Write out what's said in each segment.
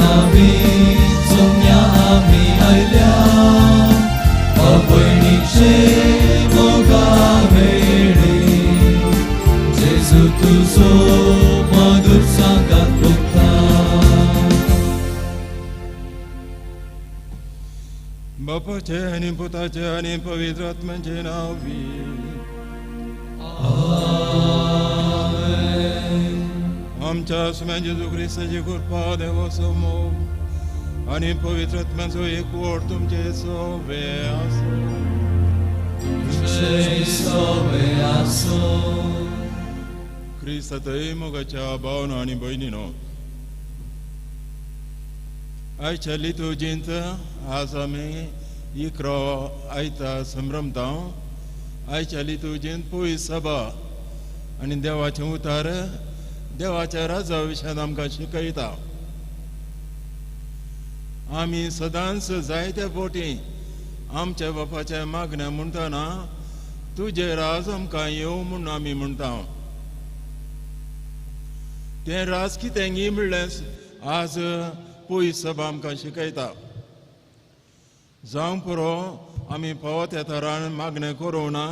आमी सोम्या आमी आयल्या भयणीचे मोगा वेळे जेजू तुजो मधुर सांगात भोगता. बापाचे आनी पुताचे आनी पवित्र आत्म्याचे नांव. आमच्या सुम्या जेजू क्रिस्ताची कृपा, देवाचो मोग आनी पवित्र आत्म्याचो एकवट तुमचे सोवे आसूं. तुमचे सोवे आसूं. क्रिस्तातय मोगाच्या भावना आनी भयणीनो, आयच्या लितुर्जींत आज आमी 11 आयता संभ्रमता. आयच्या लितुर्जींत पयस सभा आनी देवाचें उतार देवाच्या राजा विशयान आमकां शिकयता. आमी सदांच जायते फावटी आमच्या बापाच्या मागण्या म्हणटना तुजें राज आमकां येवं म्हूण आमी म्हणटा. तें राज कितें गी म्हणलें आज पयस सभा आमकां शिकयता. जावं पुरो आमी फावो त्या थरान मागणें करूं ना,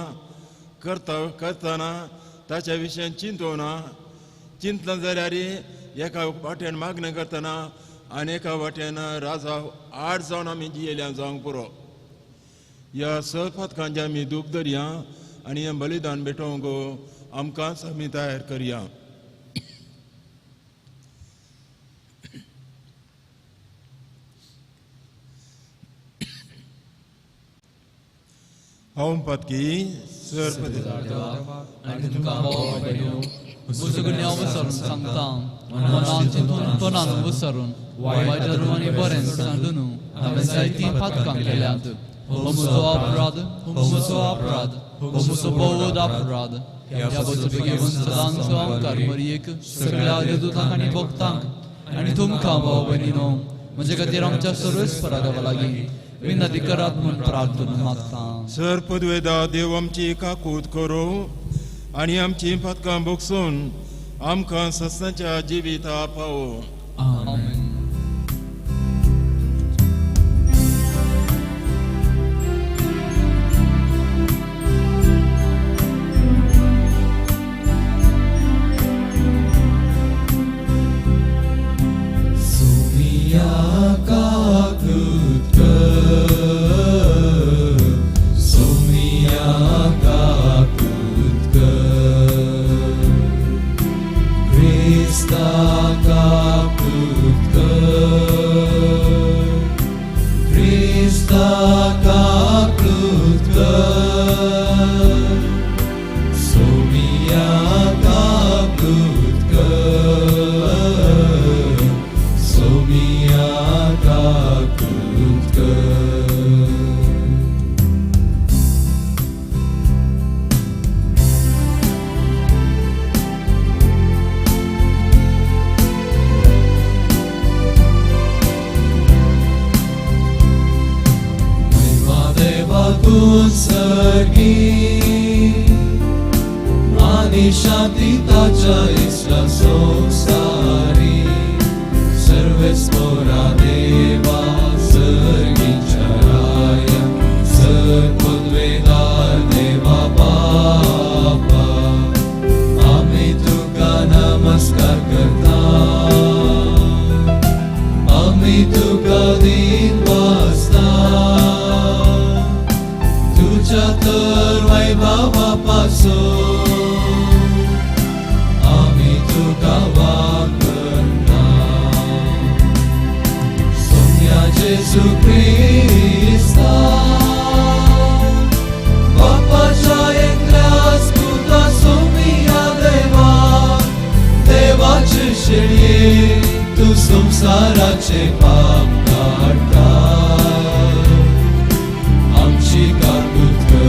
करता करतना ताच्या विशयान चिंतूना. चिंतलें जाल्यार एका वाटेन मागणें करतना आनी एका वाटेन राजा आड जावन आमी जियेल्या जावंक पुरो. ह्या स पदकांचे आमी दूख धरया आनी हें बलिदान भेटोवंक आमकांच आमी तयार करया. हांव पातकी सर आनी तुमकां भाव भयणीनो म्हजो गुन्यांव विसरून सांगता, मनान चिंतून तोंडान विसरून वायट धरून आनी बरें सांडून हांवें जायतीं पातकां केल्यांत. हो म्हजो अपराध, हो म्हजो अपराध, हो म्हजो भोव अपराध. ह्या बसून घेवन सदांचो आमकार मरयेक सगळ्या देवदूतांक आनी भक्तांक आनी तुमकां भाव भयणीनो म्हजे खातीर आमच्या सर्वेस्परा देवा लागीं विनंती करात म्हूण प्रार्थना मागता. सर पदवेदा देव आमची काकूत करूं आनी आमची पातकां भोगसून आमकां सस्नाच्या जिविता पावो. आमेन. सोमिया काकूत कर, सोमिया काकूत कर, क्रिस्ता काकूत कर, क्रिस्ता काकूत कर, सोमिया काकूत कर, सोमिया काकूत कर. महिमा देवातून सर्गी आनी शांती ताच्या इसला संसारी. सर्वेस्पोरा देवा सर्गीच्या राया, सर पदवेदार देवा बापा, आमी तुका नमस्कार करता, आमी तुका दीन वाचता. तुज्या तर वैभवा पासून आमी तुका वागता. सोम्या जेजू क्रिस्ता बापाच्या एकल्याच पुता सोमिया देवा, देवाचे शेळये तूं संवसाराचे पाप काडटा, आमची काकूत कर.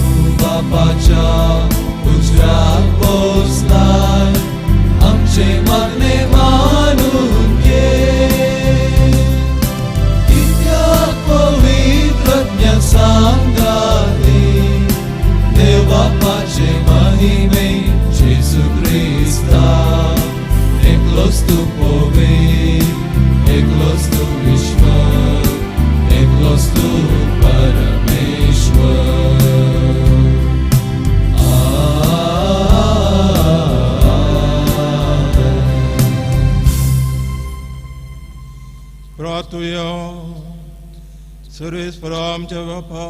तूं बापाच्या उजव्याक बसलाय, आमचे मागणे मानून घे. कित्याक पवित्र आत्म्या सांगाती देव बापाचे महिमे जेजू क्रिस्ता एकलोच तूं पवित्र. प्रार्थुया. सर्वेस्परा आमच्या बापा,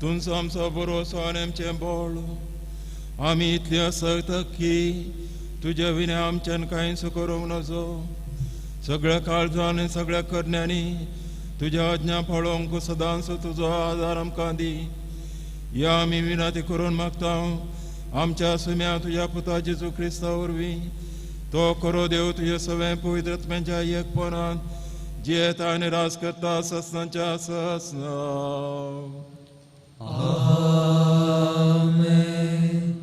तुमचो आमचो भरोसो आनी आमचें बळ. आमी इतली आसक्त की तुज्या विणे आमच्यान कांयच करूंक नजो. सगळ्या काळजान आनी सगळ्या करण्यांनी तुज्या आज्ञा पाळोवंक सदांच तुजो आदार आमकां दी. ह्या आमी विनंती करून मागता आमच्या सुम्या तुज्या पुता जेजू क्रिस्ता वरवीं. तो खरो देव तुज्या सगळ्या पवित्र आत्म्याच्या एकपणान जियेता आनी राज करता ससनाच्या ससना. आमेन.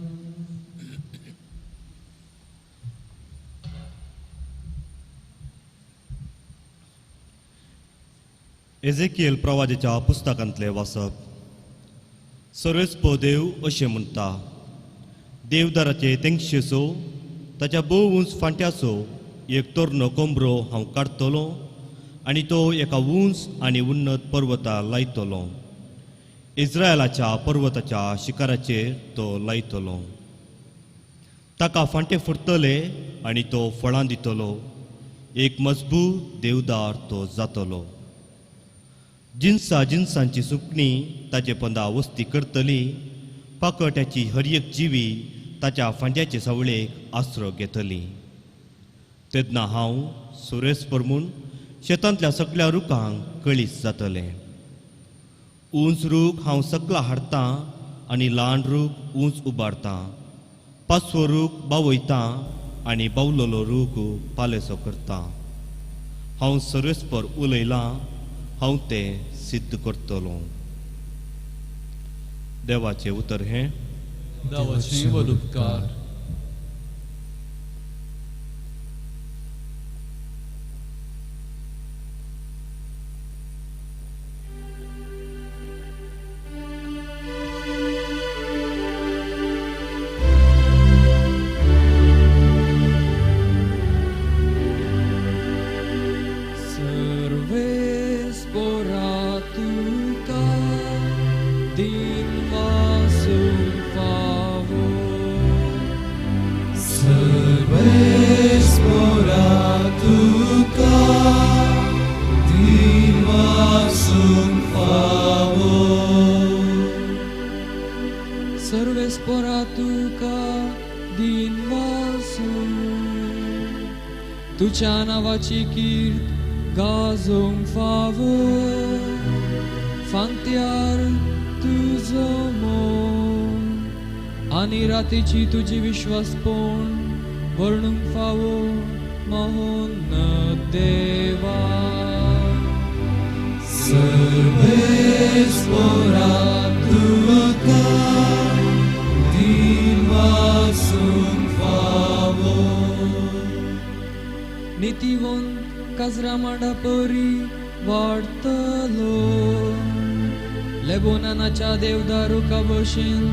एजेकियल प्रवादाच्या पुस्तकांतले वाचप. सर्वेस्पर देव अशें म्हणटा, देवदाराचे तेंगशेचो ताच्या भोव उंच फांट्याचो एक तरणो कोंबरो हांव काडटलो आनी तो एका उंच आनी उन्नत पर्वता लायतलो. इस्रायलाच्या पर्वताच्या शिखराचेर तो लायतलो. ताका फांटे फुटतले आनी तो फळां दितलो. एक मजबूत देवदार तो जातलो. जिनसा जिनसांची सुकणी ताचे पंदा वस्ती करतली. पाकट्याची हर एक जिवी ताच्या फांद्याचे सावळेक आसरो घेतली. तेन्ना हांव सुरेस्पर म्हूण शेतांतल्या सगळ्या रुखांक कळीस जातलें. उंच रूख हांव सकला हाडटां आनी ल्हान रूख उंच उबारतां. पाचवो रूख बावयतां आनी बावलेलो रूख पालेसो करता. हांव सर्वेस्पर उलयलां, हांव तें सिद्ध करतलो. देवाचें उतर हें. देवाचें व्हड उपकार. तुझ्या नावाची कीर्त गाजोवंक फावो, फांत्यार तुजो मोग आनी रातीची तुजी विश्वासपण वर्णूंक फावो महोन्नत देवा. सर्वेस्परा तुका दिनवासूंक फावो. नितीवंत काजरा मांडा परी वाडटलो, लेबोनानाच्या देवदारुका भशेन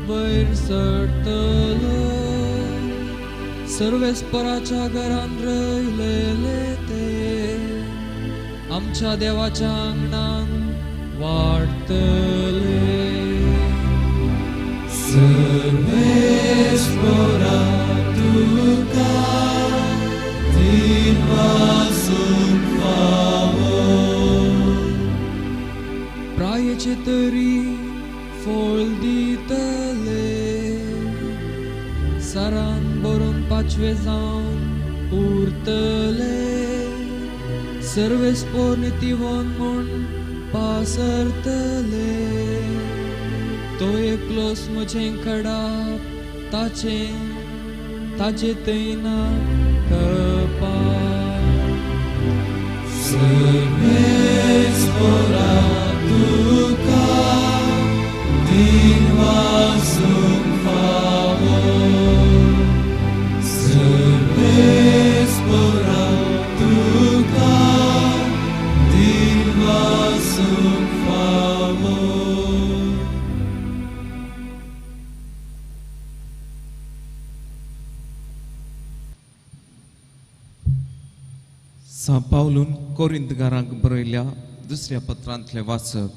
वयर सरतलो. सर्वेस्पराच्या घरान रयलेले ते आमच्या देवाच्या आंगणान वाडटले. सर्वेस्परा तुका दिनवासूंक फावो. प्रायेचे तरी फळ दितले, सारान भरून पाचवे जावन उरतले. सर्वेस्पर नितीवंत म्हूण पासरतले. तो एकलोच म्हजें खडाप ताचें ताजे थंय ना कपाट. सर्वेस्परा तुका दिनवासूंक फावो. सर्वेस्परा तुका दिनवासूंक फावो. सां पावलून कोरिंतकारांक बरयल्या दुसऱ्या पत्रांतलें वाचप.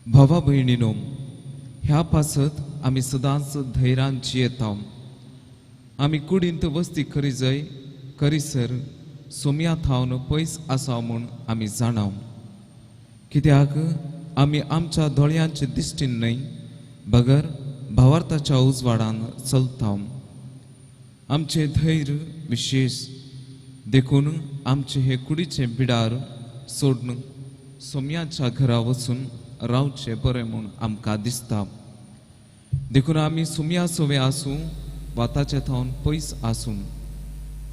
भावा भयणीनो, ह्या पासत आमी सदांच धैर्यान जियेता. आमी कुडींत वस्ती करी जाय करीसर सोम्या थावन पयस आसा म्हूण आमी जाणाव. कित्याक आमी आमच्या दोळ्यांचे दिश्टीन न्हय बगर भावार्थाच्या उजवाडान चलता. आमचें धैर्य विशेश देखून आमचे हे कुडीचे बिडार सोडून सोम्याच्या घरा वचून रावचें बरें म्हूण आमकां दिसता. देखून आमी सोम्या सोवे आसूं वा ताचे थावन पयस आसूं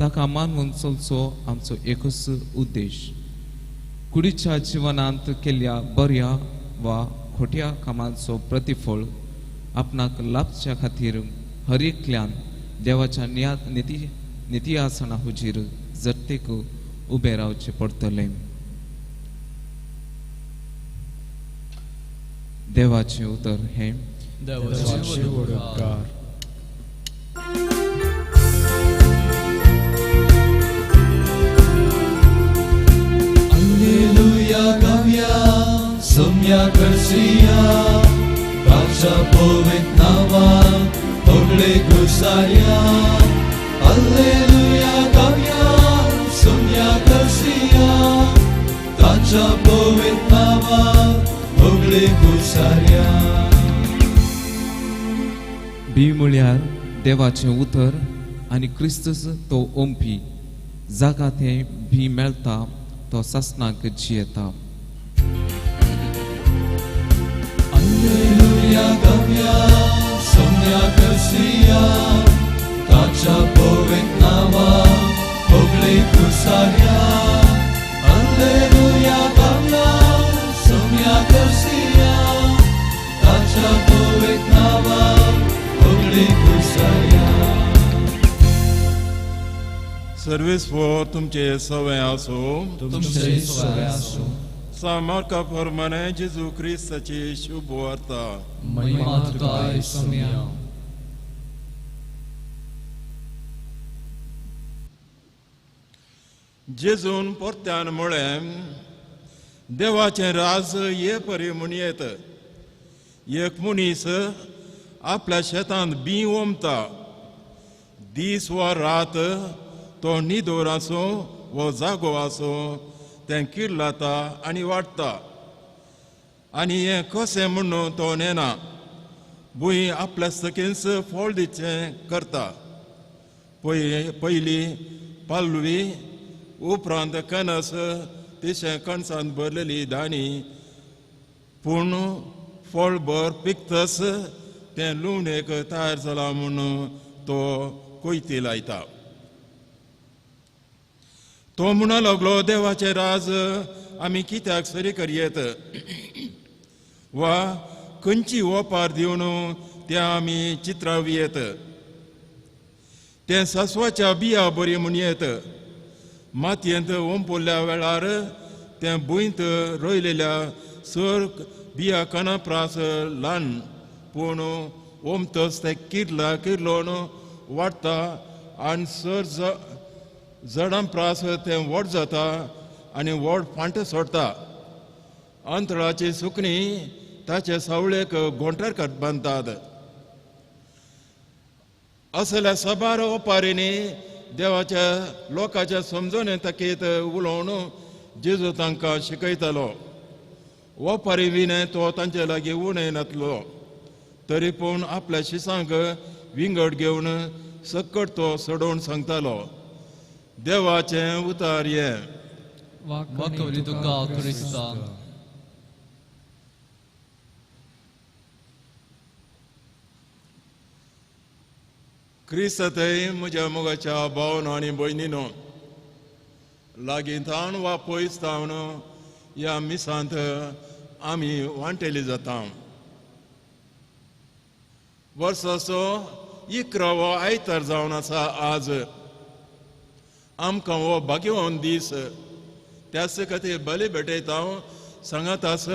ताका मानून चलचो आमचो एकूच उद्देश. कुडीच्या जिवनांत केल्ल्या बऱ्या वा खोट्या कामाचो प्रतिफळ आपणाक लाभच्या खातीर हर एकल्यान देवाच्या निती आसना हुजीर जरतेक उबें रावचें पडटलें. देवाचें उतर हें. देवाचे उपकार. Alleluia गावया सोम्या करसिया ताच्या पवित्र नांवान होगळे घुसाया. Alleluia गावया सोम्या करसिया ताच्या पवित्र नांवान होगळे घुसाया. बी म्हळ्यार देवाचें उतर आनी क्रिस्तूस तो ओंपी. जागा तें बी मेळटा तो सासणाक जियेता. Alleluia गावया सोम्या करसिया ताच्या पवित्र नांवान होगळे घुसाया. Alleluia गावया सोम्या करसिया ताच्या पवित्र नांवान होगळे घुसाया. सर्वेस्पोर तुमचे सवे आसूं. तुमचे सवे आसूं. सा मार्का प्रमाणे जेजू क्रिस्ताची शुभ वार्ता. महिमा तुका सोम्या. जेजून परत्यान म्हळें, देवाचें राज हे परी म्हूण येत. एक मनीस आपल्या शेतांत बी ओमता. दीस वा रात तो न्हिदोर आसूं वो जागो आसूं तें किर्लाता आनी वाडटा. आनी हें कशें म्हणून तो नेना. भूंय आपल्या सकेंच फळ दिचें करता. पयली पालवी, उपरांत कणस, तिशें कणसांत भरलेली दाणी. पूण फळ भर पिकतस तें लुवणेक तयार जालां म्हूण तो कोयती लायता. तो म्हणूंक लागलो, देवाचें राज आमी कित्याक सरी करयेत वा खंयची ओपार दिवन तें आमी चित्रावयेत? तें सासवाच्या बिया बरी म्हूण येत. मातयेंत ओंपुल्ल्या वेळार तें भुंयत रोयलेल्या सर बिया कणा प्रास ल्हान, पूण ओमतस तें किर्ला किर्लोन वाडटा आनी सर जडां प्रास तें व्हड जाता आनी व्हड फांट सोडटा. अंतळाची सुकणीं ताचे सावळेक गोंठार बांदतात. असल्या साबार ओपारींनी देवाच्या लोकांच्या समजणे तकीत उलोवन जेजू तांकां शिकयतालो. ओपारी विणे तो तांचे लागीं उणें नातलो, तरी पूण आपल्या शिसांक विंगड घेवन सकट तो सडोवन सांगतालो. देवाचें उतार हें. वाकवली तुका क्रिस्ता. क्रिस्तय म्हज्या मोगाच्या भावन आनी भयणीनो, लागीं थावन वा पयस थावन ह्या मिसांत आमी वांटेली जाता. वर्साचो 11वो आयतार जावन आसा आज. आमकां हो भाग्यवान दीस. त्याच खातीर बली भेटयता सांगात आस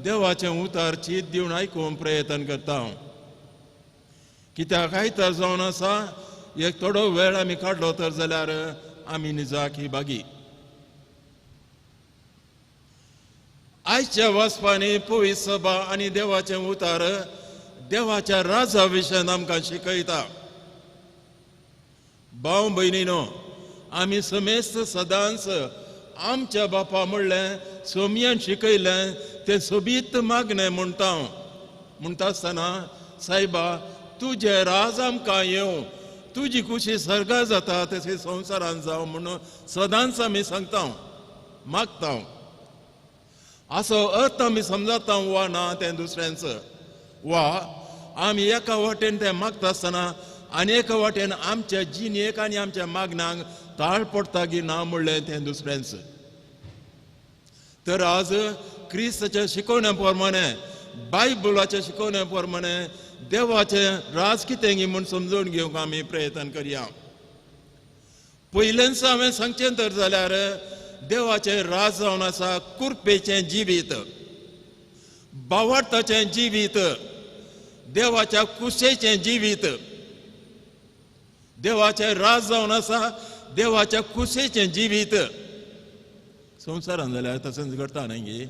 देवाचें उतार चीत दिवन आयकूंक प्रयत्न करता. कित्याक आयतार जावन आसा एक थोडो वेळ आमी काडलो तर जाल्यार आमी निजाक ही बागी. आयच्या वाचपांनी पवित्र सभा आनी देवाचें उतार देवाच्या राजा विशयान आमकां शिकयता. भाव भयणीनो, आमी समेस्त सदांच आमच्या बापा म्हणलें सोमयान शिकयलें तें सोबीत मागणें म्हणटा. म्हणटा आसतना सायबा तुजें राज आमकां येवं, तुजी खुशी सर्गार जाता तशें संवसारान जावं म्हणून सदांच आमी सांगता मागता. असो अर्थ आमी समजता वा ना तें दुसऱ्यांचो, वा आमी एका वाटेन तें मागता आसतना आनी एका वाटेन आमच्या जिणेक आनी आमच्या मागण्यांक ताळ पडटा की ना म्हणलें तें दुसऱ्यांचो. तर आज क्रिस्ताच्या शिकवण्या प्रमाणे, बायबलाच्या शिकवण्या प्रमाणे देवाचें राज कितें म्हूण समजून घेवंक आमी प्रयत्न करया. पयलेंच हांवें सांगचें तर जाल्यार देवाचें राज जावन आसा कुरपेचें जिवीत, बावार्थाचें जिवीत, देवाच्या कुशेचें जिवीत. देवाचें राज जावन आसा देवाच्या कुशेचें जिवीत. संवसारान जाल्यार तशेंच घडटा न्ही गे.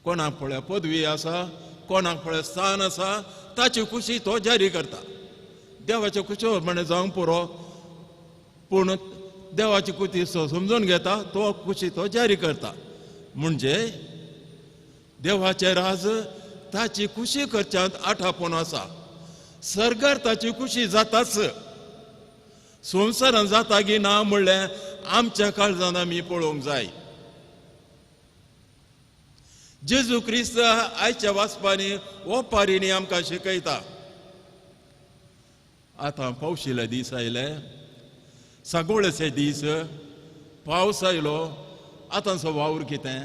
कोणाक पळय पदवी आसा, कोणाक पळय स्थान आसा, ताची खुशी तो जारी करता. देवाच्या खुशी प्रमाणे जावंक पुरो, पूण देवाची खुशी तो समजून घेता, तो खुशी तो जारी करता. म्हणजे देवाचें राज ताची खुशी करच्यांत आठापोवन आसा. सर्गार ताची खुशी जाताच, संवसारान जाता की ना म्हणलें आमच्या काळजान आमी पळोवंक जाय. जेजू क्रिस्त आयच्या वाचपांनी ओपारींनी आमकां शिकयता. आतां पावशिले दीस आयले, सागोळेचे दीस, पावस आयलो. आतांचो वावर कितें,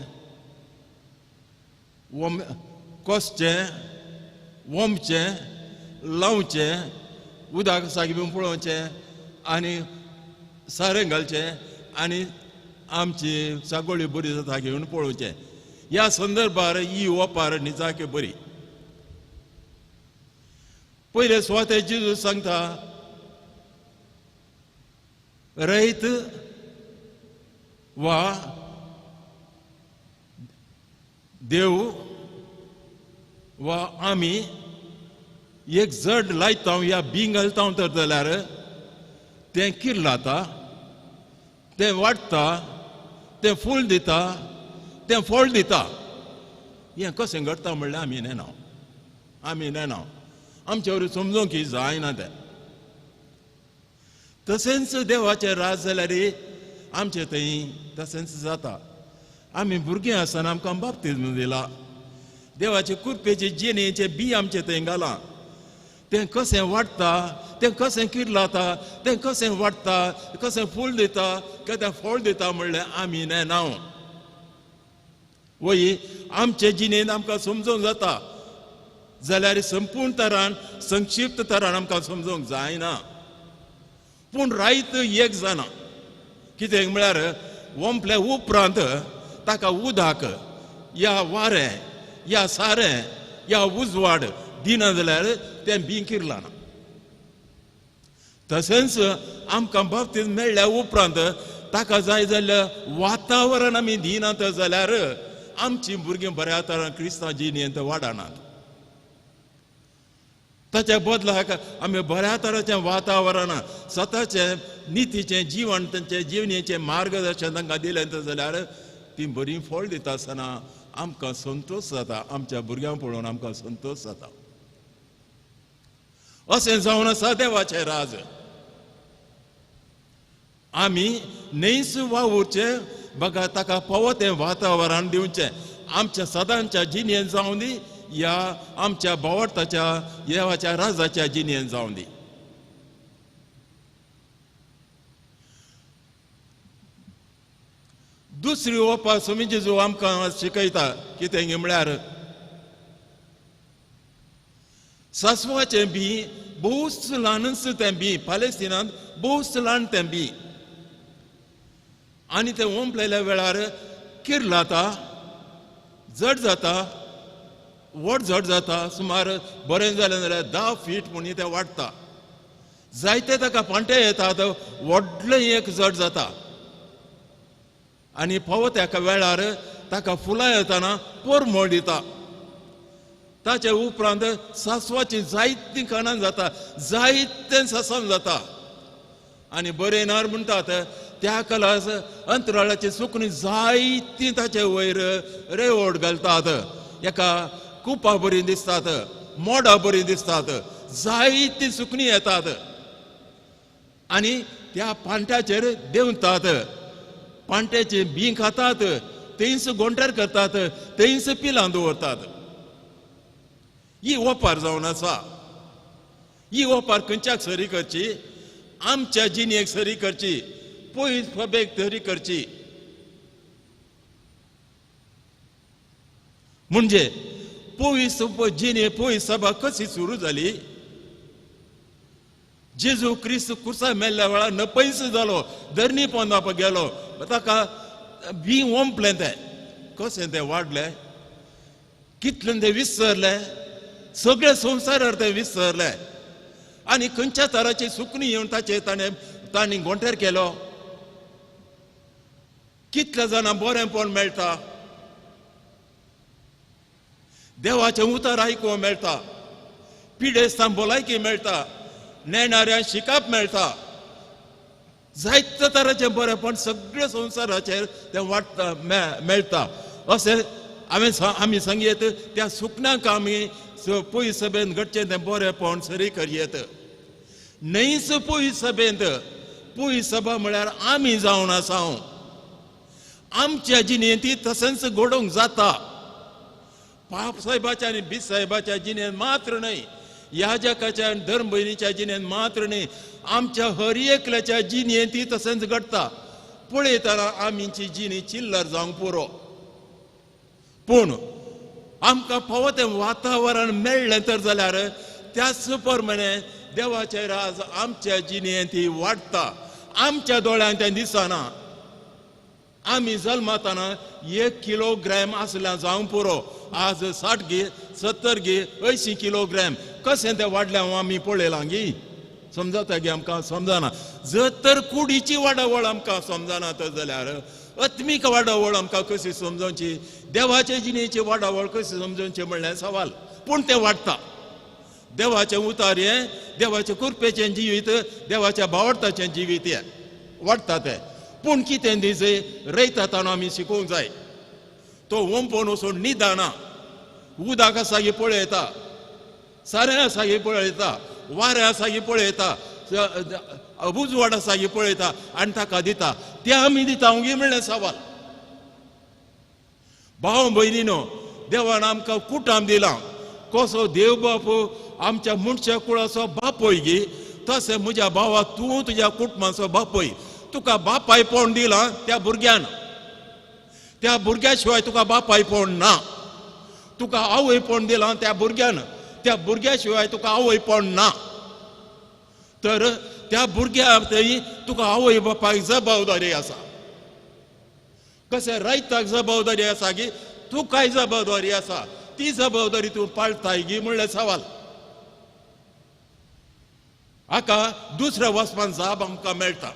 कसचें, वोमचें, लावचें, उदक सागीं पळोवचें आनी सारें घालचें आनी आमची सागोळी बरी जाता घेवन पळोवचें. ह्या संदर्भार ही ओपार निजाकी बरी. पयले सुवाते जेजू सांगता, रयत वा देव वा आमी एक जड लायता या बीं घालता तर जाल्यार तें किर्लाता, तें वाडटा, तें फूल दिता, तें फळ दिता. हें कशें घडटा म्हणल्यार आमी नेना, आमी नेना, आमचे वरी समजूंक की जायना तें. तशेंच देवाचें राज जाल्यार आमचे थंय तशेंच जाता. आमी भुरगीं आसतना आमकां बाप्तिज्म दिला, देवाचे कृपेचे जिणेचें बी आमचे थंय घालां. तें कशें वाडटा, तें कशें किर्लाता, तें कशें वाडटा, कशें फूल दिता, कशें फळ दिता म्हणलें आमी नेना. वय आमचे जिणेंत आमकां समजूंक जाता जाल्यार संपूर्ण तरान, संक्षिप्त तरान आमकां समजूंक जायना. पूण रायत एक जाणा कितें म्हळ्यार वोंपल्या उपरांत ताका उदक या वारें या सारें या उजवाड दिना जाल्यार तें बीं किर्लाना. तशेंच आमकां बाप्तीज्म मेळ्ळ्या उपरांत ताका जाय जाल्लें वातावरण आमी दिनात जाल्यार आमची भुरगीं बऱ्या तरान क्रिस्तांव जिणेंत वाडनात. ताच्या बदलाक आमी बऱ्या तराचें वातावरण, स्वताचें नितीचें जिवन, तांचे जिवनेचें मार्गदर्शन तांकां दिलें जाल्यार तीं बरीं फळ दिता आसतना आमकां संतोश जाता. आमच्या भुरग्यांक पळोवन आमकां संतोश जाता. अशें जावन आसा देवाचें राज. आमी न्हयच वावुरचें बघा ताका फावो तें वातावरण दिवचें. आमच्या सदांच्या जिणेंत जावं दी या आमच्या भावार्थाच्या देवाच्या राजाच्या जिणेंत जावं दी. दुसरी ओपार स्वामी जेजू आमकां शिकयता कितें म्हळ्यार सासवाचें बी भोवच ल्हानच तें बी, पालेस्तिनांत भोवच ल्हान तें बी, आनी तें ओंपलेल्या वेळार किर्लाता, जड जाता, व्हड जड जाता. सुमार बरें जालें जाल्यार 10 फीट म्हणून तें वाडटा. जायते ताका पांटे येतात, व्हडलें एक जड जाता. आनी फावो त्या वेळार ताका फुलां येतना पोरमोळ दिता. ताचे उपरांत सासवाची जायतीं कणां जाता, जायतें सासव जाता. आनी बरयणार म्हणटात त्या कलास अंतराळाची सुकणी जायती ताचे वयर रेवड घालतात, एका कुपा बरी दिसतात, मोडा बरी दिसतात, जायती सुकणी येतात आनी त्या पांट्याचेर देंवतात, पांट्याचे बीं खातात, थंयच गोंठार करतात, थंयच पिलां दवरतात. ही ओपार जावन आसा. ही ओपार खंयच्याक सरी करची? आमच्या जिणेक सरी करची, पयस फबेक सरी करची. म्हणजे पयस जिणे पयस सभा कशी सुरू जाली? जेजू क्रिस्त कुर्सा मेल्ल्या वेळार नपयस जालो, धरणी पोंदाप गेलो, ताका बी ओंपलें, तें कशें तें वाडलें, कितलें तें विसरलें, सगळे संवसारार तें विसरलें आनी खंयच्या तराची सुकणी येवन ताचेर ताणें गोंठेर केलो. कितल्या जाणां बरेंपण मेळटा, देवाचें उतर आयकूंक मेळटा, पिडेस्तां भलायकी मेळटा, नेणाऱ्यांक शिकप मेळटा, जायते तराचें बरेंपण सगळे संवसाराचेर तें वाडटा मेळटा. अशें हांवें आमी सांगयत त्या सुकण्यांक आमी पयस सभेंत घडचें तें बरेंपण सरी करयेत. न्हयच पयस सभेंत, पयस सभा म्हळ्यार आमी जावन आसा, आमच्या जिणेंत ती तशेंच घडोवंक जाता. पाप साहेबाच्या आनी बीज साहेबाच्या जिणेंत मात्र न्हय, याजकाच्या आनी धर्म भयणीच्या जिणेंत मात्र न्हय, आमच्या हर एकल्याच्या जिणेंत ती तशेंच घडटा. पळयतना आमची जिणी चिल्लर जावंक पुरो, पूण आमकां फावो तें वातावरण मेळ्ळें तर जाल्यार त्याच प्रमाणे देवाचें राज आमच्या जिणेंत ती वाडटा. आमच्या दोळ्यांक तें दिसना. आमी जल्मताना 1 किलोग्रॅम आसल्यार जावंक पुरो, आज 60 गे 70 गे 80 किलोग्रॅम कशें तें वाडलें आमी पळयलां गी, समजता गे आमकां? समजना. जर तर कुडीची वाडावळ आमकां समजना तर जाल्यार आत्मीक वाडावळ आमकां कशी समजोवची, देवाचे जिणेची वाडावळ कशी समजोवची म्हणल्यार सवाल. पूण तें वाडटा. देवाचें उतार हें, देवाचें कृपेचें जिवीत, देवाच्या भावार्थाचें जिवीत हें वाडटा तें. पूण कितें दीस रयता ताणो आमी शिकोवंक जाय. तो ओंपोवन वचून न्हिदना, उदक आसा की पळयता, सारें आसा की पळयता, वारें आसा की पळयता, उजवाड आसा की पळयता आनी ताका दिता. तें आमी दिता गी म्हणलें सवाल. भाव भयणीनो, देवान आमकां कुटाम दिलां. कसो देव बाप आमच्या मनशा कुळाचो बापूय गी, तशें म्हज्या भावा तूं तुज्या कुटुंबाचो बापूय. तुका बापायपण दिलां त्या भुरग्यान, त्या भुरग्या शिवाय तुका बापायपण ना. तुका आवयपण दिलां त्या भुरग्यान, त्या भुरग्या शिवाय तुका आवयपण ना. तर त्या भुरग्या थंय तुका आवय बापायक जबाबदारी आसा. कशें रायताक जबाबदारी आसा की तुकाय जबाबदारी आसा, ती जबाबदारी तूं पाळताय गी म्हणलें सवाल. हाका दुसऱ्या वचपान जाप आमकां मेळटा.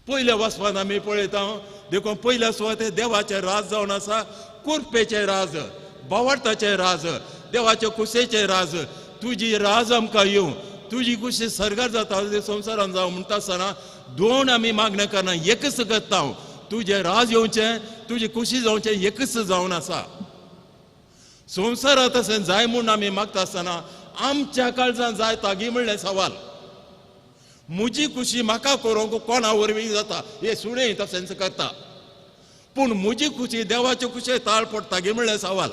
पयल्या वचपान आमी पळयता, देखून पयल्या सुवाते देवाचें राज जावन आसा, कुरपेचें राज, भावार्थाचें राज, देवाचे कुशेचें राज. तुजी राज आमकां येवं, तुजी कुशी सर्गार जाता संवसारान जावं म्हणटा आसतना दोन आमी मागण्या करना, एकच करता. तुजें राज येवचें, तुजी कुशी जावचें, एकच जावन आसा. संवसारांत तशें जाय म्हूण आमी मागता आसतना आमच्या काळजान जाय तागी म्हणलें सवाल. म्हजी खुशी म्हाका करूंक कोणा वरवीं जाता, हे सुणें तशेंच करता, पूण म्हजी खुशी देवाचे खुशे ताळ पडटा गी म्हणलें सवाल.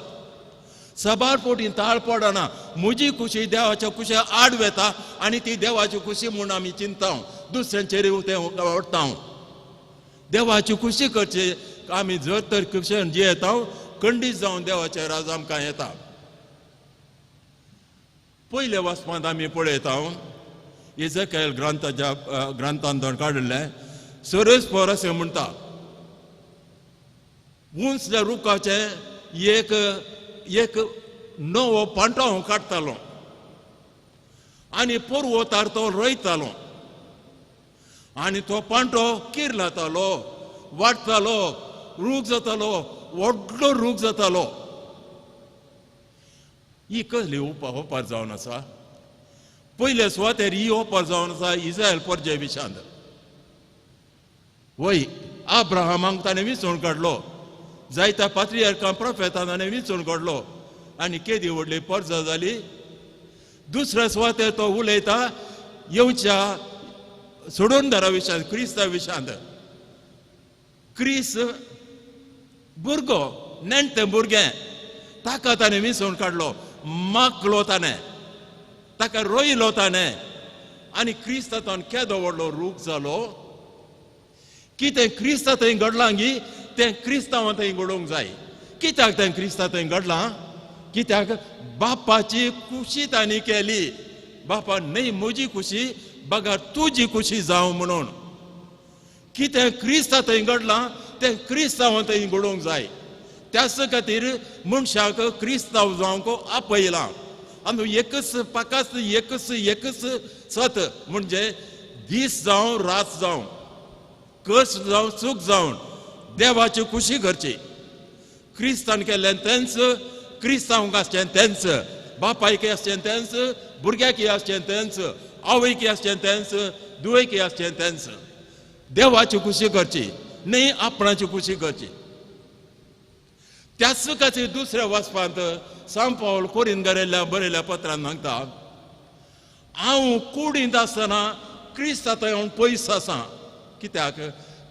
सबार पोटी ताळ पडना, म्हजी खुशी देवाच्या खुशे आड वेता आनी ती देवाची खुशी म्हूण आमी चिंता, दुसऱ्यांचेर तें वाडटा. देवाची खुशी करची आमी जर तर खुशेन जियेता, खंडीत जावन देवाचें राज आमकां येता. पयल्या वाचपांत आमी पळयता, इजकेल ग्रंथाच्या ग्रंथांत काडिल्लें सरस पोर अशें म्हणटा, उंचल्या रुखाचें एक एक नवो पांटो हांव काडटालो आनी पर्वतार तो रोयतालो आनी तो पांटो किर्लातालो, वाडटालो, रूख जातालो, व्हडलो रूख जातालो. ही कसली ओपार जावन आसा? पयले सुवातेर ही ओपर जावन आसा इस्रायल परजे विशांत. वय आब्राहामाक ताणें विचून काडलो, जायत्या पात्रियार्कां प्रोफेतां ताणें विचून काडलो आनी केदी व्हडली परजा जाली. दुसऱ्या सुवातेर तो उलयता येवच्या सोडून दारा विशांत, क्रिस्ता विशांत. क्रिस्त भुरगो, नेणटें भुरगें, ताका ताणें विचून काडलो, मागलो ताणें, ताका रोयलो ताणें आनी क्रिस्तांत केदो व्हडलो रूख जालो. कितें क्रिस्ता थंय घडलां गी तें क्रिस्तांवां थंय घडोवंक जाय. कित्याक तें क्रिस्ता थंय घडलां? कित्याक बापाची खुशी तांणी केली. बापा न्हय म्हजी खुशी बगर तुजी खुशी जावं म्हणून. कितें क्रिस्ता थंय घडलां तें क्रिस्तांवां थंय घडोवंक जाय. त्याच खातीर मनशाक क्रिस्तांव जावंक आपयलां. आनी एकच पाकाच एकच एकच सत म्हणजे दीस जावं रात जावं, कस जावं चूक जावन देवाची खुशी करची. क्रिस्तान केल्लें तेंच, क्रिस्तांवक आसचें तेंच, बापायक आसचें तेंच, भुरग्याक आसचें तेंच, आवयक आसचें तेंच, धुवेक आसचें तेंच. देवाची खुशी करची न्ही आपणाची खुशी करची. त्याच खातीर दुसऱ्या वाचपांत सांत पावल कोरीन बरयल्ल्या बरयल्ल्या पत्रान सांगता, हांव कुडींत आसतना क्रिस्ता थंय हांव पयस आसा. कित्याक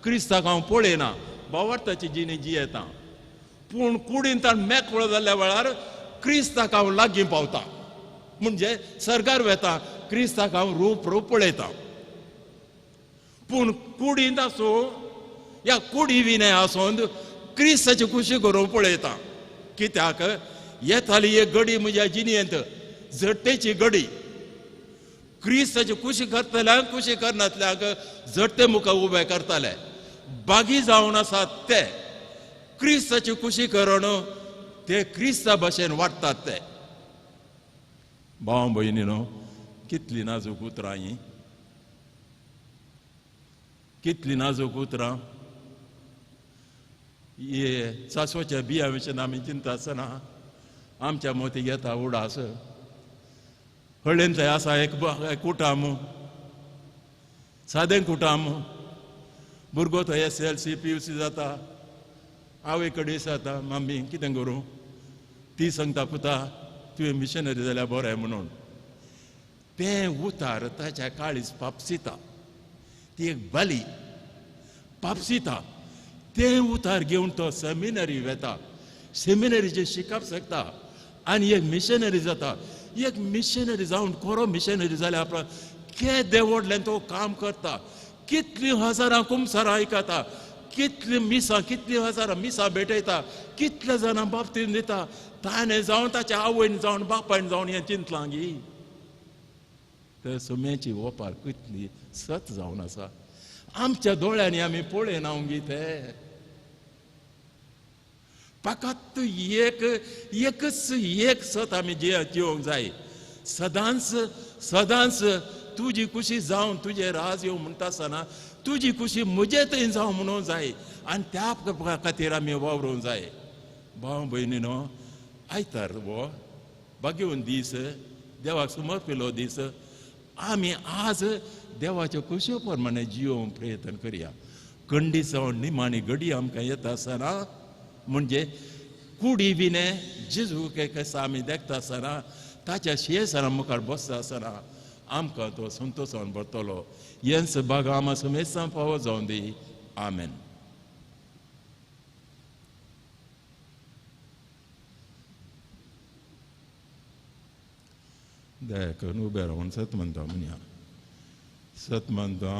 क्रिस्ताक हांव पळयना, भावार्थाची जिणी जियेता. पूण कुडींत मेकळो जाल्ल्या वेळार क्रिस्ताक हांव लागीं पावता, म्हणजे सर्गार वेता, क्रिस्ताक हांव रूप रूप पळयता. पूण कुडींत आसूं या कुडी विनय आसून क्रिस्ताची खुशी करूंक पळयता. कित्याक येताली एक गडी म्हज्या जिणेंत, झडटेची गडी. क्रिस्ताची खुशी करतल्यांक खुशी करनातल्यांक झडटे मुखार उबे करताले. बागी जावन आसात ते क्रिस्ताची खुशी करून ते क्रिस्ता भाशेन वाडटात ते. भाव भयणी न्हू, कितली नाजूक उतरां हीं, कितली नाजूक उतरां. हे सासवाच्या बिया विशयान आमी चिंता आसतना आमच्या मोती येता उडास. हळेन थंय आसा एक कुटाम, सादें कुटाम. भुरगो थंय S L C P U C जाता, आवय कडेन जाता, मम्मी कितें करूं? ती सांगता, पुता तुवें मिशनरी जाल्यार बरें म्हणून. तें उतार ताच्या काळीज पापसिता, ती एक बाली पापसिता. तें उतार घेवन तो सेमिनरी वेता, सेमिनरीचें शिकप शकता आनी एक मिशनरी जाता. एक मिशनरी जावन खरो मिशनरी जाल्यार आपणाक केदें व्हडलें तो काम करता, कितलीं हजारां कुमसारां आयकता, कितलीं मिसां, कितलीं हजारां मिसां भेटयता, कितल्या जाणां बाबतीन दिता. ताणें जावन ताच्या आवयन जावन बापायन जावन हें चिंतलां गी तर सुम्याची ओपार कितली सत जावन आसा. आमच्या दोळ्यांनी आमी पळयना गी ते. फकत एक एकच एक सत आमी जिवंक जाय. सदांच सदांच तुजी खुशी जावन तुजें राज येवं म्हणटा आसतना तुजी खुशी म्हजे थंय जावं म्हणूंक जाय आनी त्या खातीर आमी वावरूंक जाय. भाव भयणी न्हू, आयतार हो भाग्यवंत दीस, देवाक समर्पिल्लो दीस. आमी आज देवाच्या खुशे प्रमाणे जियोवंक प्रयत्न करया. कंडी जावन निमाणी घडी आमकां येता आसतना म्हणजे कुडी विणे जेजू कसा आमी देखता आसतना ताच्या शियेसरा मुखार बसता आसतना आमकां तो संतोशान भरतलो. हेंच बागा आमा समेस्तां फावो जावन दी. आमेन. दया करून उबे रावन सत म्हणटा म्हणया. सत म्हणटा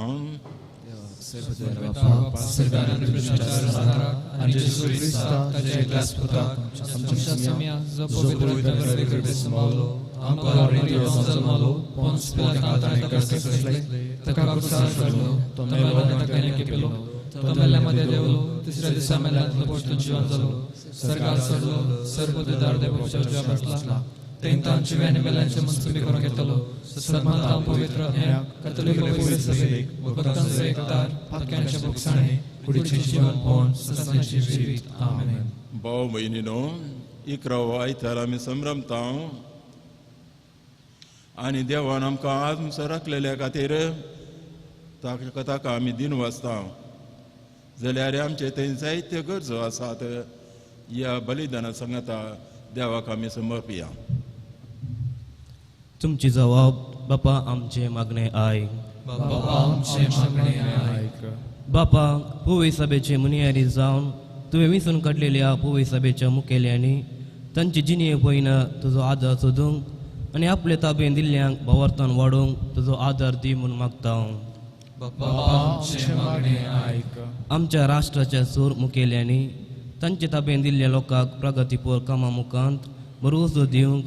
भाव भयणीनो, 11 आयतार आमी संभ्रमता. आनी देवान आमकां आज राखलेल्या खातीर ताका आमी दिन वाचता. जाल्यार आमचे थंय जायत्यो गरजो आसात. ह्या बलिदाना सांगता देवाक आमी समर्पिया. तुमची जबाब बापा आमचे मागणे आयक. बापा आमचे मागणे आयक. बापा पुवी सभेचे मुनियारी जावन तुवें विसून काडलेल्या पुवी सभेच्या मुखेल्यांनी तांची जिणें पळयना तुजो आदार सोदूंक आनी आपले ताबेन दिल्ल्यांक भावार्थान वाडोवंक तुजो आदार दी म्हूण मागता हांव. बापा आमचे मागणे आयक. आमच्या राष्ट्राच्या सूर मुखेल्यांनी तांचे ताबेन दिल्ल्या लोकांक प्रगतीपर कामां मुखांत भरवसो दिवंक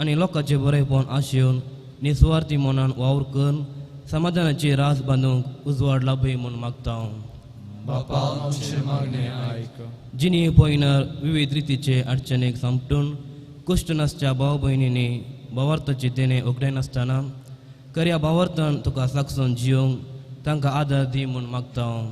आनी लोकांचें बरेपण आशेवन निस्वार्थी मनान वावर करून समाधानाची रास बांदूंक उजवाड लाभय म्हूण मागता हांव. बापा आमचे मागणे आयक. जिणी पळयनार विविध रितीचे अडचणेक सांपटून कश्ट नासच्या भाव भयणींनी भावार्थाची देणें उगडायनासतना खऱ्या भावार्थान तुका साक्षून जियोंक तांकां आदार दी म्हूण मागता हांव.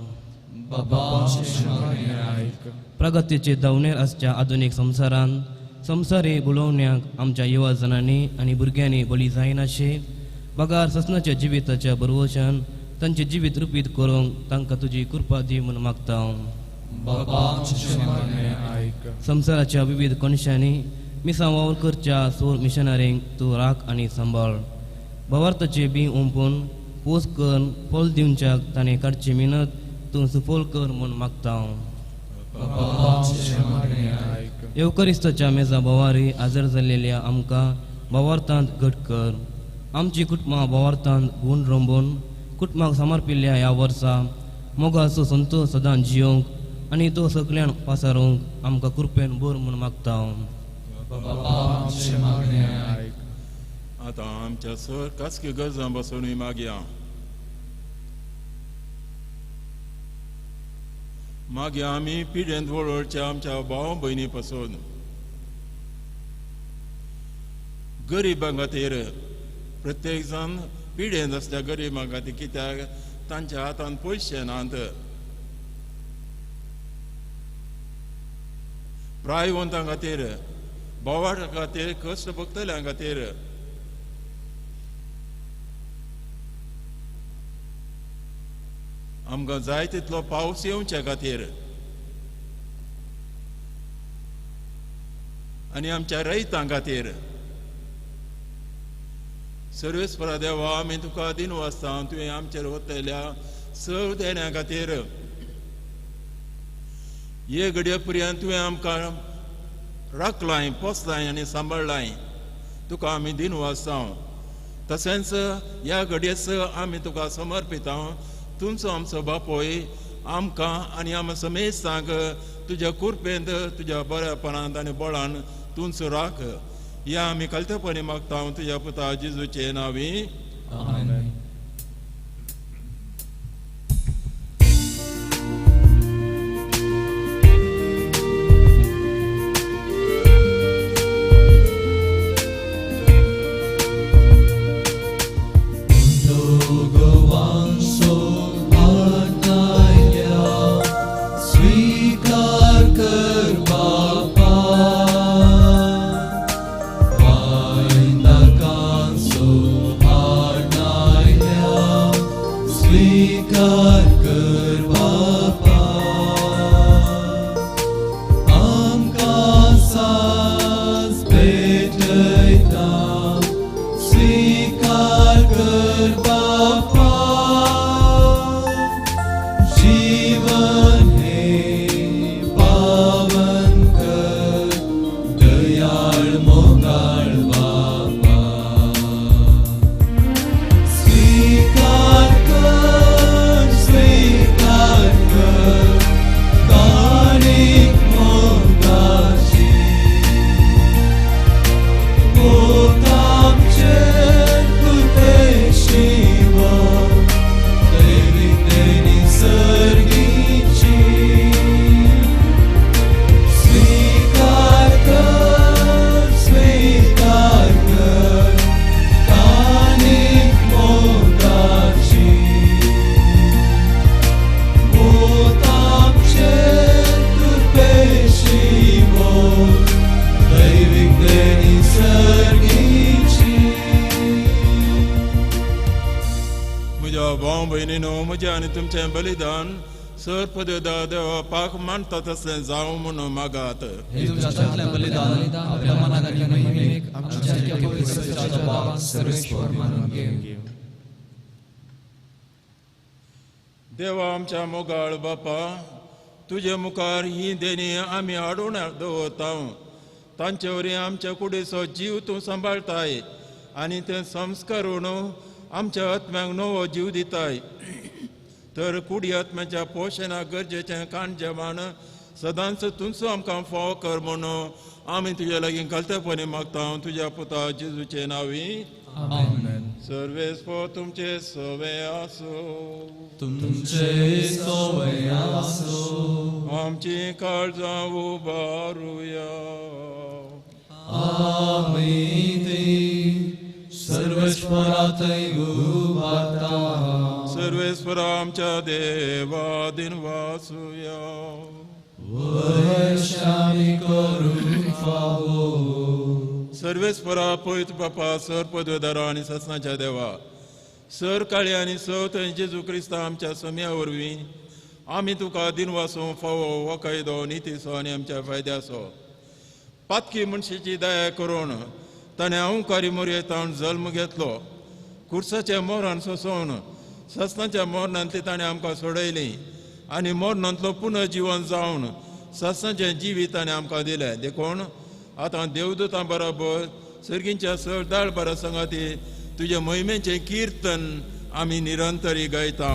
बापा आमचे मागणे आयक. प्रगतीचे धांवणेर आसच्या आधुनीक संवसारांत संवसारी बुलोवण्याक आमच्या युवा जणांनी आनी भुरग्यांनी बळी जायनाशे बगार ससनाच्या जिविताच्या भरवशान तांचें जिवीत रुपीत करूंक तांकां तुजी कृपा दी म्हूण मागता हांव. बापा आमचे मागणे आयक. संवसाराच्या विविध कोनशांनी मिसां वावर करच्या सोर मिशनरींक तूं राख आनी सांबाळ. भावार्थाचें बी ओंपून पोस करून फल दिवच्याक ताणें काडची मेहनत तूं सुफल कर म्हूण मागता हांव. बापा आमचे मागणे आयक. येवकरिस्ताच्या मेजा भोवारी हाजर जाल्लेल्या आमकां भावार्थांत घट कर. आमची कुटुंबां भावार्थांत गूण रोंबून कुटुंबाक समर्पिल्ल्या ह्या वर्सा मोगाचो संतोश सदां जियोंक आनी तो सगळ्यांक पासारूंक आमकां कृपेन भर म्हूण मागता हांव. बापा आमचे मागणे आयक. आतां आमच्या सर खासगी गरजां बसोवनूय मागया. मागीर आमी पिडेंत वळवळच्या आमच्या भाव भयणी पासून गरिबां खातीर प्रत्येक जाण पिडेंत आसल्या गरिबां खातीर कित्याक तांच्या हातान पयशे नात. प्रायवंतां खातीर भावां खातीर कश्ट भोगतल्यां खातीर आमकां जाय तितलो पावस येवचे खातीर आनी आमच्या रयतां खातीर सर्वेस्परा देवा आमी तुका दिन वाचता. तुवें आमचेर वतल्या सर्व देण्या खातीर हे घडये पर्यंत तुवें आमकां राखलाय पोसलाय आनी सांबाळलाय. तुका आमी दिन वाचता. तशेंच ह्या घडयेस आमी तुका समर्पिता. तुमचो आमचो बापोय आमकां आनी आम समेस्तांक तुज्या कुरपेंत तुज्या बऱ्यापणांत आनी बळान तुमचो राख. ह्या आमी कल्तपणी मागता तुज्या पुता जेजूचे नांवी. आमेन. स्वीकार कर बापा. तुमचें बलिदान सर पददा देवा पाक मानता तसलें जावं म्हणून मागात. बलिदान आपल्या मनात आनी महिमेक आमच्या पवित्र बाबा सर्वेश्वर मानून घे. देवा आमच्या मोगाळ बापा, तुजे मुखार ही देणी आमी हाडून दवरता. तांचे वरी आमच्या कुडीचो जीव तूं सांबाळताय आनी ते संस्कारून आमच्या आत्म्यांक नवो जीव दिताय. तर कुडी आत्म्याच्या पोशणाक गरजेचें काण जेवण सदांच तुमचो आमकां फावो कर म्हणून आमी तुज्या लागीं घालतेपणी मागता तुज्या पुता जेजूचे नांवी. सर्वेस्पर तुमचे सवे आसो. तुमचे सवे आसो. आमची काळजां उबारुया. आमी ती सर्वेश्वराथंय उबारता. सर्वेश्वरा आमच्या देवा दिनवासुया. वैशाली करूंक फावो. सर्वेस्परा पवित्र बापा, सर पदवेदारा आनी ससनाच्या देवा, सर काळी आनी सवथंय जेजू क्रिस्ता आमच्या सम्या वरवीं आमी तुका दिनवासूं फावो हो कायदो नितीचो आनी आमच्या फायद्याचो. पातकी मनशेची दया करून ताणें अहंकारी मोरयेतावन जल्म घेतलो. कुर्साच्या मोरान सोंसोवन ससनाच्या मोरणांतली ताणें आमकां सोडयली आनी मोरणांतलो पुनर्जिवन जावन ससनाचें जिवीत ताणें आमकां दिलें. देखून आतां देवदूतां बरोबर सर्गींच्या सरदार बरा संगाती तुज्या महिमेचें किर्तन आमी निरंतरी गायता.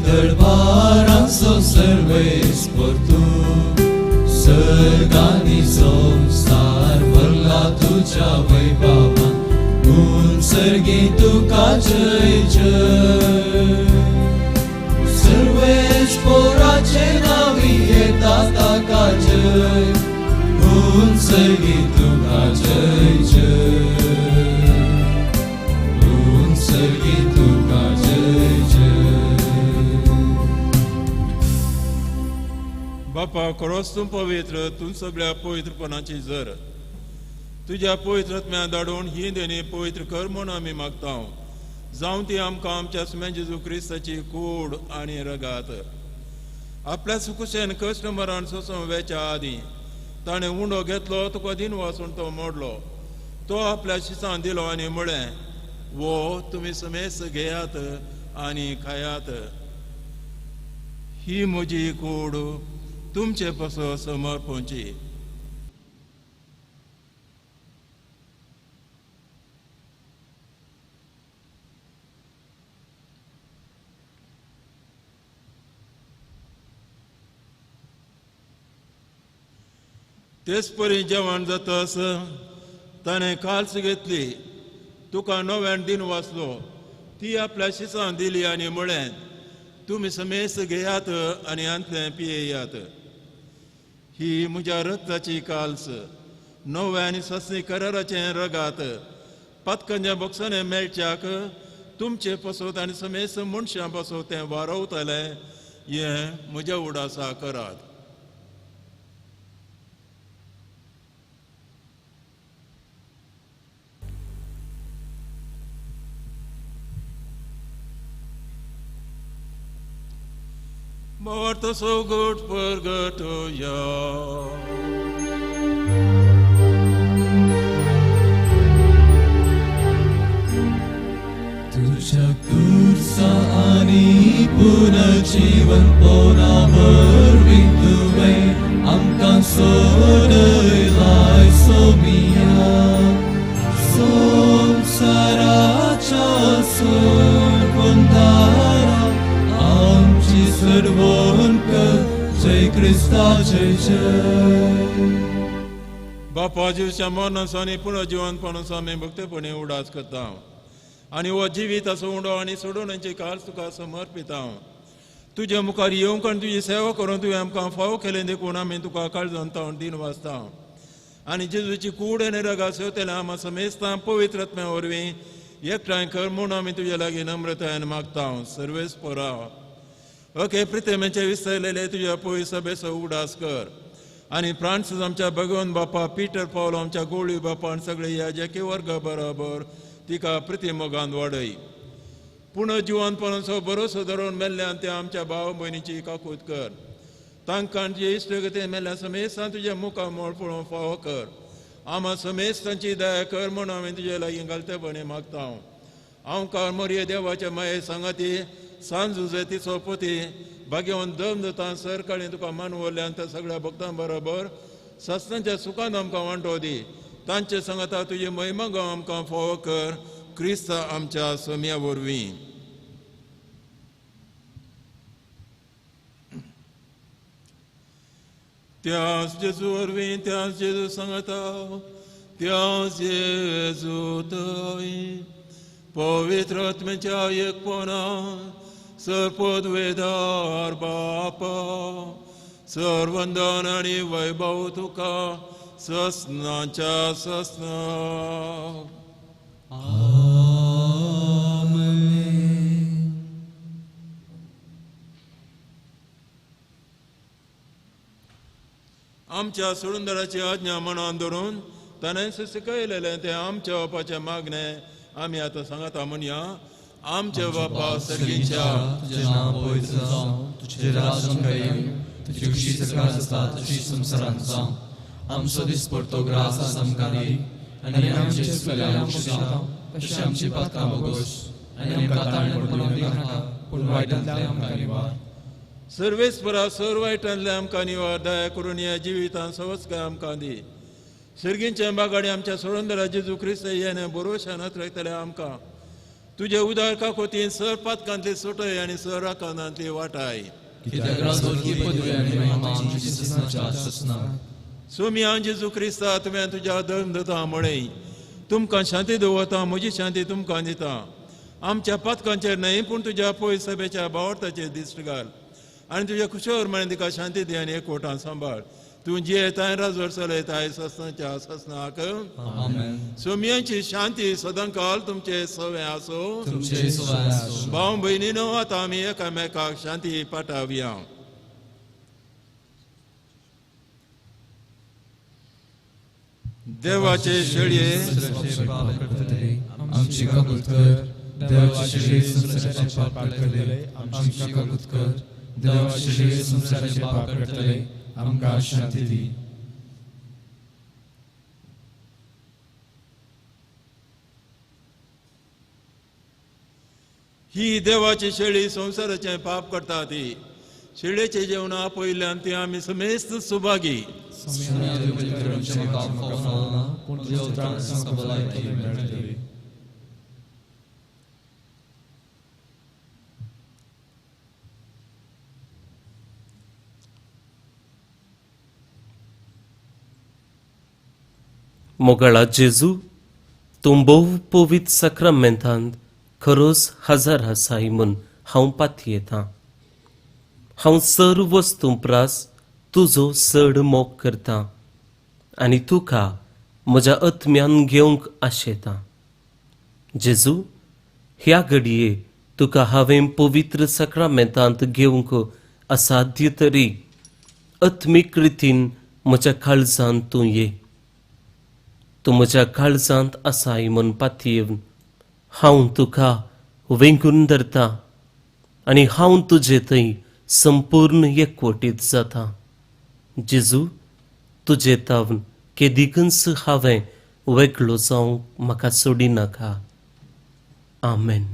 दरबारांचो सर्वेस्पर तूं, सर्गांनी संवसार भरला तुज्या वैभवान, म्हूण सर्गी तुका जय जय. सर्वेस्पराचे नांवी येता ताका जय, म्हूण सर्गी तुका जय जय, म्हूण सर्गी तुका जय जय. बापा, खरोच तूं पवित्र, तूं सगळ्या पवित्रपणाची जर. तुज्या पवित्र आत्म्या धाडून ही देणी पवित्र कर म्हूण आमी मागता. जावं ती आमकां आमच्या सुम्या जेजू क्रिस्ताची कूड आनी रगात. आपल्या सुकुशेन कश्ट मरण सोंसून वेच्या आदीं ताणें उंडो घेतलो, तुका दिन वासून तो मोडलो, तो आपल्या शिसान दिलो आनी म्हळें, वो तुमी समेस्त घेयात आनी खायात, ही म्हजी कूड तुमचे पासून समर्पणची. तेच परी जेवण जातस ताणें काल्स घेतली, तुका नव्यान दिन वाचलो, ती आपल्या शिसान दिली आनी म्हळें, तुमी समेस्त घेयात आनी हांतलें पियेयात, ही म्हज्या रक्ताची काल्स, नव्या आनी सस्नी कराराचें रगात. पातकांच्या बोक्सांनी मेळच्याक तुमचे पासत आनी समेस्त मनशां पासत तें वारवतलें, हें म्हज्या उडासा करात. Morto so good purgatorio. तुझ्या कुर्सा आनी पुनर्जीवन पोना वरवीं तुवें आमकां सोडयलाय सोमिया, संवसाराच्या सोडवणदारा आमची सोडवण कर, जय क्रिस्ता जय जय. बापा, जिवच्या मरणाचो आनी पुनर्जिवनपणाचो आमी भक्तपणी उडास करता आनी हो जिवीत असो उंडो आनी सोडोवण्याची काळ तुका समर्पिता. तुज्या मुखार येवंक आनी तुजी सेवा करून तुवें आमकां फावो केलें देखून आमी तुका काळजान तावन दिन वाचता आनी जेजूची कूड आनी रगात सेवतल्या आमा समेस्तां पवित्र आत्म्या वरवीं एकठांय कर म्हूण आमी तुज्या लागीं नम्रतायेन मागता. सर्वेस्परा, ओके प्रितेमेचे विसरलेले तुज्या पय सभेचो उगडास कर आनी फ्रांसीस आमच्या भगवंत बापा, पिटर पावलो आमच्या गोळी बापा आनी सगळे ह्या जेके वर्गा बरोबर तिका प्रिती मोगान वाडय. पूण जिवनपणाचो भरोसो धरून मेल्ल्यान त्या आमच्या भाव भयणीची काकूत कर. तांकां जे इश्टगती मेल्ल्या समेस्तान तुज्या मुखार मोळ पळोवंक फावो कर. आमा समेस्तांची दया कर म्हूण हांवें तुजे लागीं घालतेपणी मागता. हांव कार मोरये देवाच्या माये सांगाती सांजुजे तिचो पोती भाग्यवंत दम दिता सरकाळी तुका मानवल्यान त्या सगळ्या भक्तां बरोबर सस्नाच्या सुखान आमकां वांटो दी. तांचे सांगाता तुजी महिमा गांव आमकां फावो कर क्रिस्त आमच्या सोम्या वरवीं. त्यास जेजू वरवीं, त्यास जेजू सांगता, त्यास जेजू थंय पवित्र आत्म्याच्या एकपणा सर्पद्वेदार बापा सर्वंदन आनी वैभव तुका ससनाच्या ससना. आमच्या सोडूनदाराची आज्ञा मनान धरून ताणें शिकयलेलें तें आमच्या बापाचें मागणें आमी आतां सांगता म्हणया. आमच्या बापा सर्गीच्या, तुजें नांव पवित्र जावं, तुजें राज आमकां येवं, तुजी खुशी सरकार आसता तशी संवसारांत जावं. आमचो दिसपडतो ग्रास आज आमकां दी आनी आमचे चुकल्यार आमकां क्षमा तशें आमची पातकां भोगोस आनी आमकां ताळें पडूंक दिनाका, पूण वायटांतल्यान आमकां निवार. सर्वेस्परा सर वायटांतल्यान आमकां निवार. दया करून ह्या जिवितांत सवस्काय आमकां दी. सर्गींच्या बागाडी आमच्या सोडंदरा जेजू क्रिस्त येणे बरोशान अत्रयतले आमकां तुजे उदार काकोतीन सर पातकांतली सुटय आनी सर आकांतांतली वाटाय. कित्याक राजवटकी पदवी आनी महिमा आमची ससनाच्या ससनाक. सोम्या जेजू क्रिस्ता, तुवें तुज्या धर्म दिता म्हळें, तुमकां शांती दवरता, म्हजी शांती तुमकां दिता. आमच्या पातकांचेर न्हय पूण तुज्या पय सभेच्या बावडताचेर दिश्ट घाल आनी तुज्या कुशोर म्हळें तिका शांती दी आनी एकवटान सांबाळ. तूं जियेताय राजवट चलयताय ससनाच्या ससनाक. आमेन. सोम्यांची शांती सदांकाल तुमचे सवे आसो. तुमचे सवय आसूं. भाव भयणीनो, आतां आमी एकामेकाक शांती पाठावया. देवाचे शेळये संवसाराचे पाप करतले आमची काकूत कर. देवाचे शेळये संवसाराचे पाप करतले आमची काकूत कर. देवाचे शेळये संवसाराचे पाप करतले आमकां शांती दी. ही देवाची शेळी संवसाराचें पाप करता ती शेळयेचें जेवण आपयल्ल्यान ती आमी समेस्त सुभागी. सोम्या देवाचे तुमचें म्हाका फावना, पूण तुज्या उतरान आमकां भलायकी मेळटली. मोगाळा जेजू, तूं भोव पवित्र साक्रामेंतांत खरोच हजार आसाय म्हूण हांव पातयेतां. हांव सर वस्तूं प्रास तुजो चड मोग करतां आनी तुका म्हज्या आत्म्यान घेवंक आशेतां. जेजू, ह्या घडये तुका हांवें पवित्र साक्रामेंतांत घेवंक असाध्य तरी आत्मीक रितीन म्हज्या काळजांत तूं ये. तूं म्हज्या काळजांत आसाय म्हूण पातयेवन हांव तुका वेंगून धरता आनी हांव तुजे थंय संपूर्ण एकवटीत जाता. जेजू, तुजे तावन केदिकूच हांवें वेगळो जावंक म्हाका सोडिनाका. आमेन.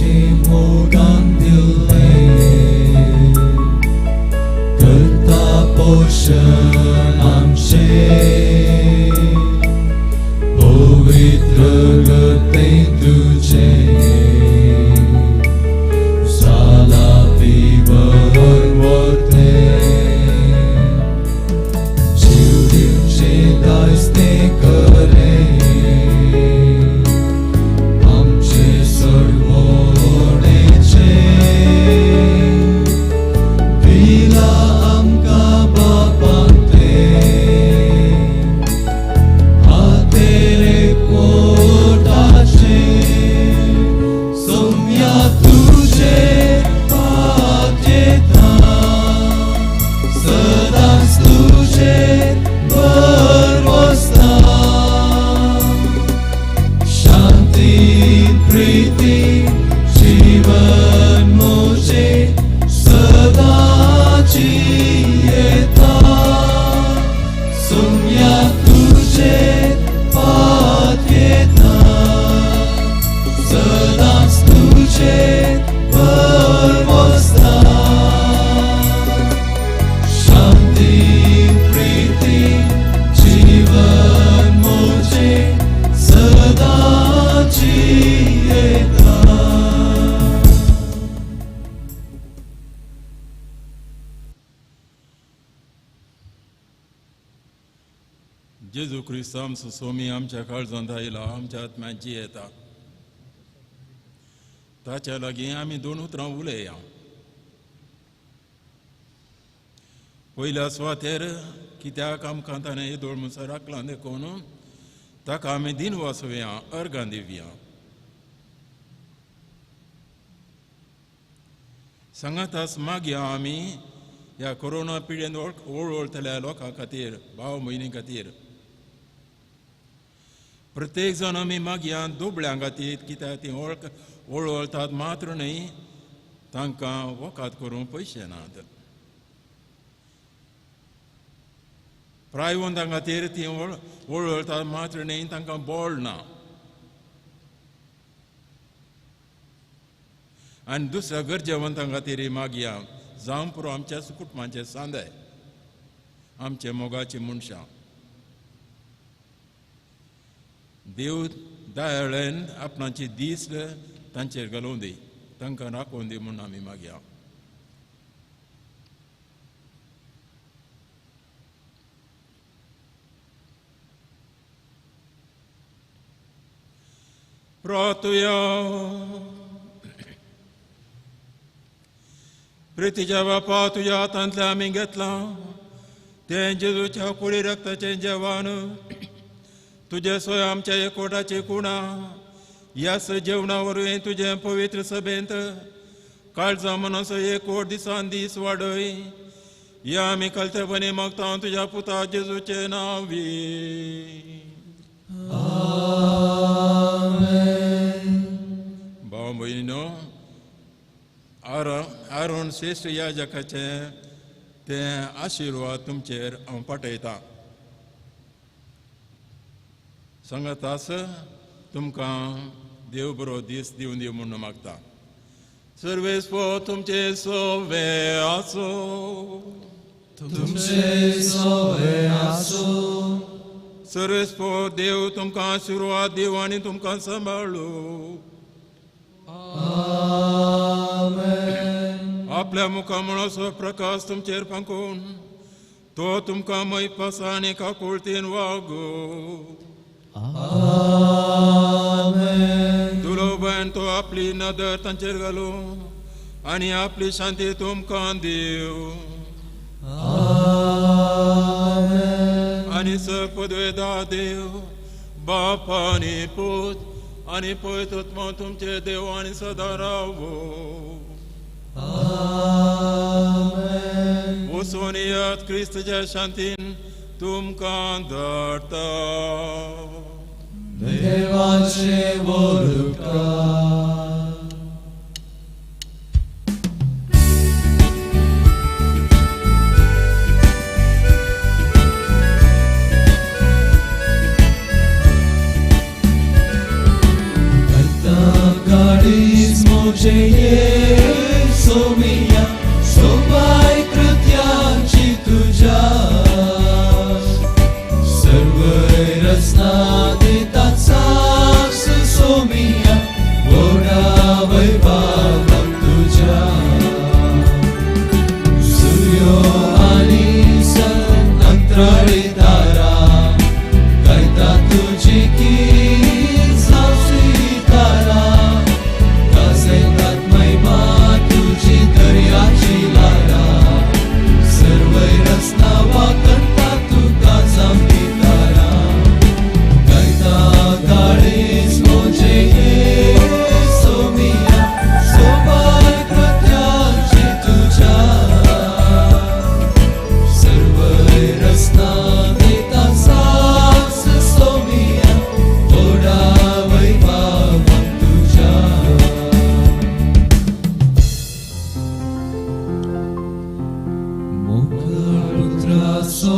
तुजे मोगान दिल्लें करता पोशण आमचें पवित्र गतें तुजें जाला पिवन वरतें जीव दिवचें दायज तें करें आमचें सडवणेचें दिलां आमकां बापान तें हातेरे कोटाचें सोम्या तुजें पातयेता सदांच तुजेर भरवसता शांती प्रीती जीवन म्हजें सदांची येता सोम्या तुजेर पातयेता सदांच तुजेर भरवसता शांती प्रीती जीवन म्हजें सदांची येता. जेजू क्रिस्त आमचो सोमी आमच्या काळजांत आयला, आमच्या आत्म्यांची येता. ताच्या लागीं आमी दोन उतरां उलया. पयल्या सुवातेर कित्याक आमकां ताणें येदोळ म्हणसर राखलां देखून ताका आमी दिन वाचोवया, अर्गां दिवया. सांगाताच मागया आमी ह्या कोरोना पिडेन वळवळतल्या लोकां खातीर, भाव भयणी खातीर. प्रत्येक जाण आमी मागया दुबळ्यां खातीर, कित्याक ती वळवळतात मात्र न्हय, तांकां वखद करूंक पयशे नात. प्रायवंतां खातीर ती वळवळतात मात्र न्हय, तांकां बळ ना. आनी दुसऱ्या गरजेवंतां खातीर मागया, जावं पुरो आमच्याच कुटुंबाचे सांदे, आमचे मोगाची मनशां. देव दयाळेन आपणाची दीस तांचेर घालूं दी, तांकां राखून दी म्हूण आमी मागया. प्रार्थुया. प्रितीच्या बापा, तुज्या हातांतलें आमी घेतलां तें जेजूच्या कुडी रक्ताचें जेवण, तुजें सोय आमच्या एकवटाची कुणां ह्याच जेवणा वरवीं तुजें पवित्र सभेंत काळजा मनाचो एकवट दिसान दीस वाडय. ह्या आमी कलतेपणी मागता तुज्या पुता जेजूचें नांवी. भाव भयणीनो, आरोण श्रेश्ठ याजकाचें तें आशिर्वाद तुमचेर हांव पाठयतां. सांगातास तुमकां देव बरो दीस दिवन दी म्हूण मागता. सर्वेस्पो तुमचे सोवे आसूं, तुमचे सोवे आसूं. सर्वेस्पो देव तुमकां आशिर्वाद दिवं आनी तुमकां सांबाळू. आमेन. आपल्या मुखा मुळाचो प्रकाश तुमचेर फांकून तो तुमकां मैपासा आनी काकुळतीन वागू. आमेन. दुलोबन तो आपली नदर तांचेर घालूं आनी आपली शांती तुमकां दिवं. आमेन. आनी सर्पद्वेदा देव बाप आनी पूत आनी पवित्र आत्मा तुमचे देव आनी सदां रावो. आमेन. वचून येयात, क्रिस्तच्या शांतीन तुमकां धाडटा. देवाचे वरकार. म्हजे सोमिया सोबाय कृत्यांची तुज्या सर्वय रचना दितात साक्ष सोमिया व्हडा वैभवाक तुज्या सूर्यो आनी सन अंतराळी तारा गायता तुजी कीर्त सावसी तारा गाजयतात महिमा तुजी दर्याची ल्हारां सर्वय रचना वाखणता तुका जावपी तारा गायता काळीज म्हजें सोमिया सोबाय कृत्यांची तुज्या सर्वय रचना दिता साक्ष सोमिया व्हडा वैभवाक तुज्या. मोगाळ पुत्राचो